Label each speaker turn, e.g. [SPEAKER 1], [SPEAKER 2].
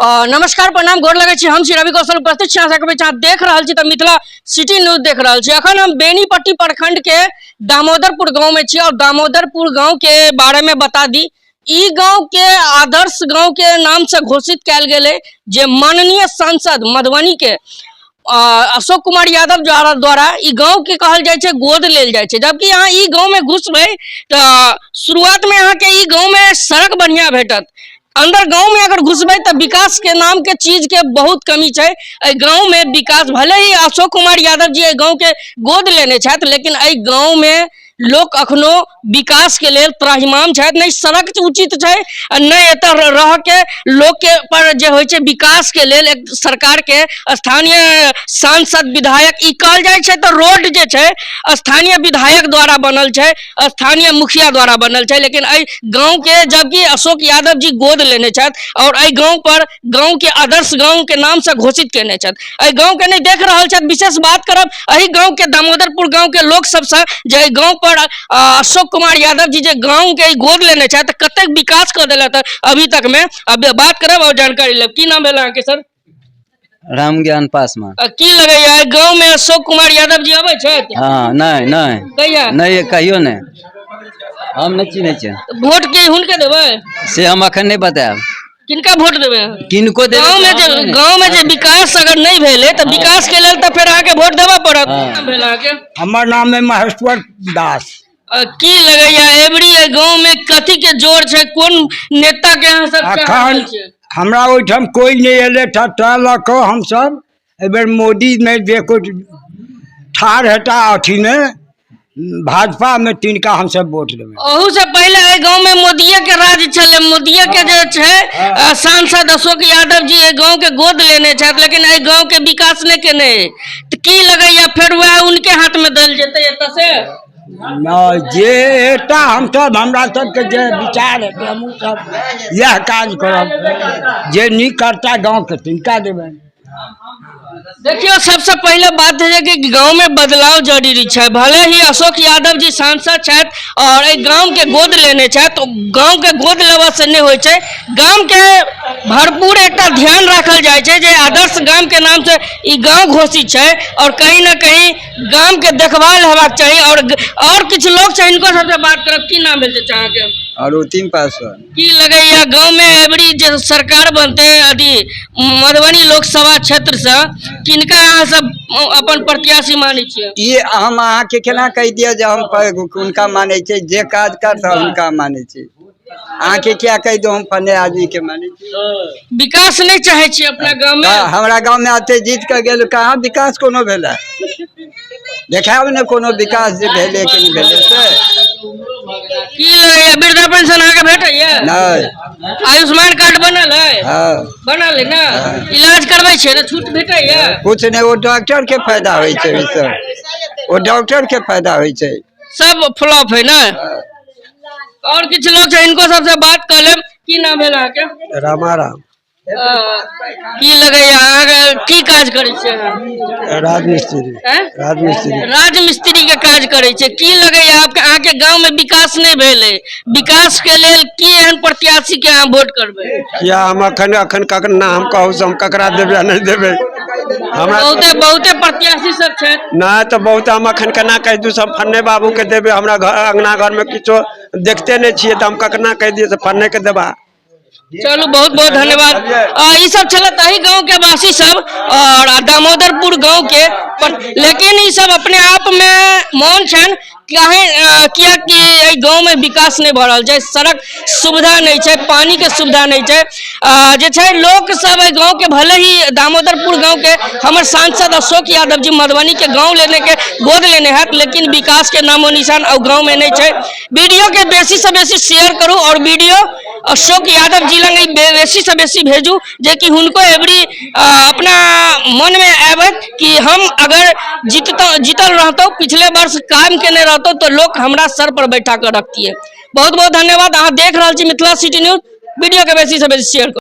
[SPEAKER 1] नमस्कार, प्रणाम, गोर लगै छी। हम छी रवि कौशल, उपस्थित छी अहाँ सबके बीच। अहाँ देख रहल छी तऽ मिथिला सिटी न्यूज देख रहल छी। अखन हम बेनीपट्टी प्रखंड के दामोदरपुर गांव में छी और दामोदरपुर गांव के बारे में बता दी, ई गांव के आदर्श गांव के नाम से घोषित कयल गेल है, जे माननीय सांसद मधुबनी के अशोक कुमार यादव द्वारा द्वारा ई गांव के कहल जाइ छै गोद लेल जाइ छै। जबकि अहाँ ई गांव में घुसबै तऽ शुरुआत में अहाँके ई गांव में सड़क बढ़िया भेटत। अंदर गांव में अगर घुसबै तऽ विकास के नाम के चीज के बहुत कमी छै। एहि गांव में विकास भले ही अशोक कुमार यादव जी एहि गांव के गोद लेने छथि, लेकिन एहि गांव में लोक अखनो विकास के लेल त्राहिमाम छथि। नहि सड़क उचित छै आ नहि एतऽ रह के लोक के पर जे होइ छै विकास के लेल एक सरकार के स्थानीय सांसद विधायक ई कहल जाइ छै तऽ रोड जे छै स्थानीय विधायक द्वारा बनल छै, स्थानीय मुखिया द्वारा बनल छै, लेकिन एहि गाँव के जबकि अशोक यादव जी गोद लेने छथि और एहि गाँव पर गाँव के आदर्श गाँव के नाम से घोषित केने छथि, एहि गाँव के नहि देख रहल छथि। विशेष बात करब एहि गाँव के दामोदरपुर गाँव के लोक सबसँ जे एहि गाँव पर अशोक कुमार यादव जी जे गाँव के गोद लेने छथि, कतेक विकास कऽ देलथि अभी तक में। अब बात करब और जानकारी लेब। की नाम भेल अहाँके सर?
[SPEAKER 2] राम ज्ञान पासवान।
[SPEAKER 1] की लगैया, एहि गाँव में अशोक कुमार यादव जी अबै छथि?
[SPEAKER 2] हँ, नहि नहि।
[SPEAKER 1] कहिया?
[SPEAKER 2] नहि, कहियो नहि, हम नहि चिन्है छियै।
[SPEAKER 1] वोट के हुनके देबै?
[SPEAKER 2] से हम अखन नहि बतायब।
[SPEAKER 1] किनका वोट देबै अहाँ?
[SPEAKER 2] किनको देबै।
[SPEAKER 1] गाँव में जे गाँव में जे विकास अगर नहि भेलै तऽ विकास के लेल तऽ फेर अहाँके वोट देबऽ पड़त।
[SPEAKER 2] हँ।
[SPEAKER 1] नाम भेल अहाँके?
[SPEAKER 3] हमर नाम है महेश्वर दास।
[SPEAKER 1] की लगैया, एबरी एहि गाँव में कथी के जोर छै, कोन नेता के अहाँ सब चाह रहल
[SPEAKER 3] अखन
[SPEAKER 1] छियै?
[SPEAKER 3] हमरा ओहिठाम कोइ नहि एलै तऽ तैं लऽ कऽ हमसभ एहिबेर मोदीमे जे कोइ ठाढ़ हेता अथीमे भाजपामे, तिनका हमसभ वोट देबै।
[SPEAKER 1] अहू से पहिले एहि गांव में मोदिये के राज छलै। मोदिये के जे छै सांसद अशोक यादव जी एहि गांव के गोद लेने छथि, लेकिन एहि गांव के विकास नहि केने अइ। तऽ की लगैया, फेर वएह उनके हाथ में देल जेतै एतऽ से?
[SPEAKER 3] नहि, जे एता हमसभ हमरा सबके जे विचार हेतै, हमहूँ सब इएह काज करब। जे नीक करता गाँवके, तिनका देबनि।
[SPEAKER 1] देखियौ, सबसे पहिले बात है कि गांव में बदलाव जरूरी छै। भले ही अशोक यादव जी सांसद छथि और एहि गांव के गोद लेने छथि, गांव के गोद लेबऽ से नहि होइ छै, गाम के भरपूर एकटा ध्यान राखल जाइ छै। जे आदर्श गाम के नाम से ई गांव घोषित छै और कहीं ना कहीं गाम के देखभाल हेबाक चाही। और किछु लोग छै, हिनको सबसे बात करब। की नाम भेल चाचा अहाँके?
[SPEAKER 2] अरुतिम पासवान।
[SPEAKER 1] की लगैया, गांव में एबरी जे सरकार बनते अथी मधुबनी लोकसभा क्षेत्र से, किनका अहाँ सब अपन प्रत्याशी मानै छियै?
[SPEAKER 2] ई हम अहाँके केना कहि दिअ जे हम हुनका मानै छियै। जे काज करता, हुनका मानै छी। अहाँके किया कहि दू हम फने आदमीके मानै छी?
[SPEAKER 1] विकास नहि चाहै छियै अपना गांव में?
[SPEAKER 2] तऽ हमरा गाँवमे आते जीत कऽ गेल, कहाँ विकास कोनो भेलै? देखायब ने कोनो विकास जे भेलै कि नहि भेलै से।
[SPEAKER 1] की लगैया, वृद्धा पेंशन अहाँके भेटैया?
[SPEAKER 2] नहि।
[SPEAKER 1] आयुष्मान कार्ड बनल है?
[SPEAKER 2] हँ।
[SPEAKER 1] बनल है ने? इलाज करबै छियै ने, छूट भेटैया?
[SPEAKER 2] कुछ नहि, ओ डॉक्टर के फायदा होइ छै ओहिसँ, ओ डॉक्टर के फायदा होइ छै।
[SPEAKER 1] सब फ्लॉप है ने? और किछु लोग छै, हिनको सबसे बात कऽ लेब। की नाम भेल अहाँके?
[SPEAKER 3] रामा राम।
[SPEAKER 1] की लगैया अहाँके, की काज करै छियै अहाँ?
[SPEAKER 3] राजमिस्त्री।
[SPEAKER 1] हैं?
[SPEAKER 3] राजमिस्त्री।
[SPEAKER 1] राजमिस्त्री के काज करै छै। की लगैया आपके, अहाँके गांव में विकास नहि भेलै, विकास के लेल की एहन प्रत्याशी के अहाँ वोट करबै?
[SPEAKER 3] किया, हम अखन अखन ककर ना हम कहू से हम ककरा देबै आ नहि देबै हमरा।
[SPEAKER 1] बहुते बहुते प्रत्याशी सब छथि।
[SPEAKER 3] नहि तऽ बहुत, हम अखन केना कहि दू सब फन्ने बाबू के देबै? हमरा घर अंगना घर में किछो देखते नहि छियै तऽ हम ककना कहि दियै से फन्ने के देबा?
[SPEAKER 1] चलू, बहुत बहुत धन्यवाद। ई सब छलै तही गांव के वासी सब और दामोदरपुर गांव के पर, लेकिन ई सब अपने आप में मौन छनि। काहे? कियाकि एहि गांव में विकास नहि भऽ रहल छै, सड़क सुविधा नहि छै, पानी के सुविधा नहि छै। जे छै लोक सब एहि गांव के, भले ही दामोदरपुर गांव के हमर सांसद अशोक यादव जी मधुबनी के गांव लेने के गोद लेने हैत, लेकिन विकास के नामो निशान और गांव में नहि छै। वीडियो के बेसी से बेसी शेयर करू और वीडियो अशोक यादव जी लग बेसी से बेसी भेजू, जे कि हुनको एवरी अपना मन में आबत कि हम अगर जीततो जीतल रहतो, पिछले वर्ष काम केने रहतो, तो लोग हमरा सर पर बैठा कर रखतिए। बहुत बहुत धन्यवाद। अहाँ देख रहल छी मिथिला सिटी न्यूज। वीडियो के बेसी से बेसी शेयर करू।